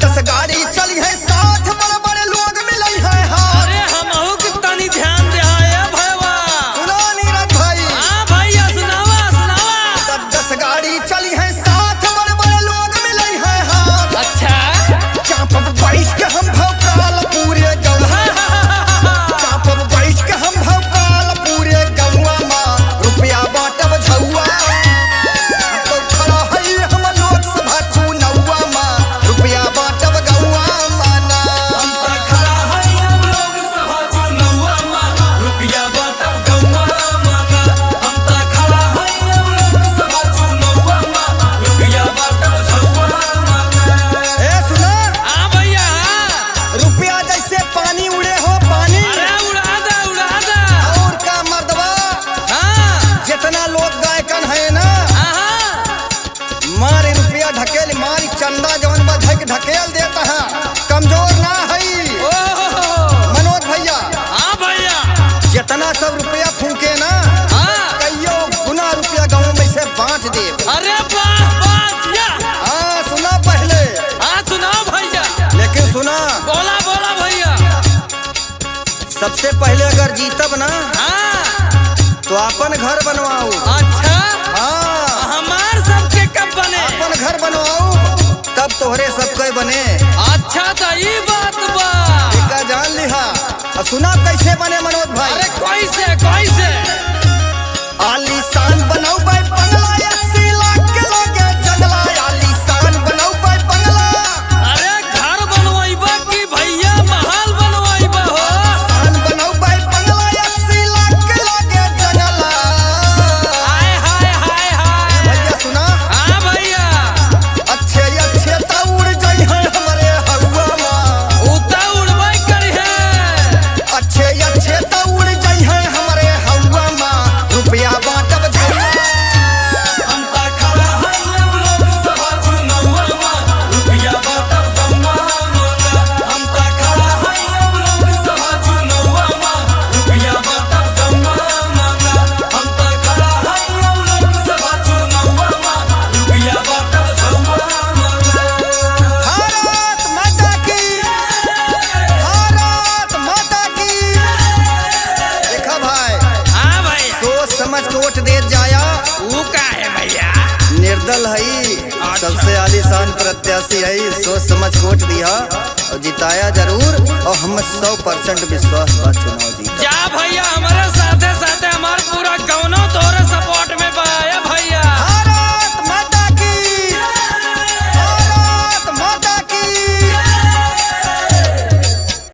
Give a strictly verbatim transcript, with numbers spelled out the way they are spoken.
दस गाड़ी चली है साथ, बड़े बड़े लोग मिलई है हाथ। अरे हमहू के तनी ध्यान दे, ए भैया। सुना नीरज भाई। हाँ भैया, सुनावा, सुनावा। त दस गाड़ी चली है साथ, बड़े बड़े लोग मिलई है हाथ। अच्छा। चापब बैठ के हम भौकाल पूरे गौवा। चापब बैठ के हम भौकाल पूरे गौवा मा, रुपया बाँटब झौवा। तो खड़ा है हम लोकसभा चुनौवा मा, रुपया बाँटब गौवा मा ना। हम त खड़ा है हम लोकसभा चुनौवा मा, रुपया बाँटब गौवा मा ना। हम त खड़ा है हम लोकसभा चुनौवा मा, रुपया बाँटब झौवा मा ना। ए सुना। हाँ भैया, हाँ। रुपया जैसे पानी उड़े हो पानी। अरे उड़ा दे, उड़ा दे। और का मर्दवा? हाँ। जितना लोग गायकन है ना, हाँ, हाँ। मारी रुपया ढकेल, मारी चंदा जवन बा धक ढकेल देता है, कमजोर ना हई। ओहो। मनोज भैया। हाँ भैया। जितना सब रुपया फूके ना, हाँ। कइयो गुना रुपया गाँव में से बाँट दे। अरे वाह, वाह, या। हाँ, सुना पहले। हाँ, सुनाओ भैया। लेकिन सुना। बोला, बोला भैया। सबसे पहले अगर जीतब ना, हाँ। तो आपन घर बनवाऊ। अच्छा। हाँ। हमार सबके कब बने? आपन घर बनवाऊ, तब तोहरे सबके बने। अच्छा, त ई बात बा। एका जान लिहा। अब सुना कैसे बने मनोज भाई। अरे कैसे, कैसे? आलीशान बनौबै बंगला, अस्सी लाख के लागे जंगला। आलीशान बनौबै बंगला। अरे घर बनवाइबा कि भैया महल बनवाइबा हो? आलीशान बनौबै बंगला, अस्सी लाख के लागे जंगला। हाय, हाय, हाय, हाय। भैया सुना। हाँ भैया। अच्छे, अच्छे त उड़ जइहैं हमरे हउवा मा। उ त उड़बै करिहैं। अच्छे, अच्छे त उड़ जइहैं हमरे हउवा मा, रुपया बाँटब झउवा। हम त खड़ा हई अब लोकसभा चुनउवा मा, रुपया बाँटब गउवा मा। हम त खड़ा हई अब लोकसभा चुनउवा मा, रुपया बाँटब गउवा मा। हम त खड़ा हई अब लोकसभा चुनउवा मा, रुपया बाँटब झउवा मा। भारत माता की, भारत माता की। देखा भाई, हाँ भाई। सोच समझ के वोट देत जाया। ऊ का है भैया? निर्दल हई, अच्छा। सबसे आलीशान प्रत्याशी हई, सोच समझ के वोट दिहा और जिताया जरूर। और हम सौ percent विश्वास बा चुनाव जीता। जा भैया, हमरे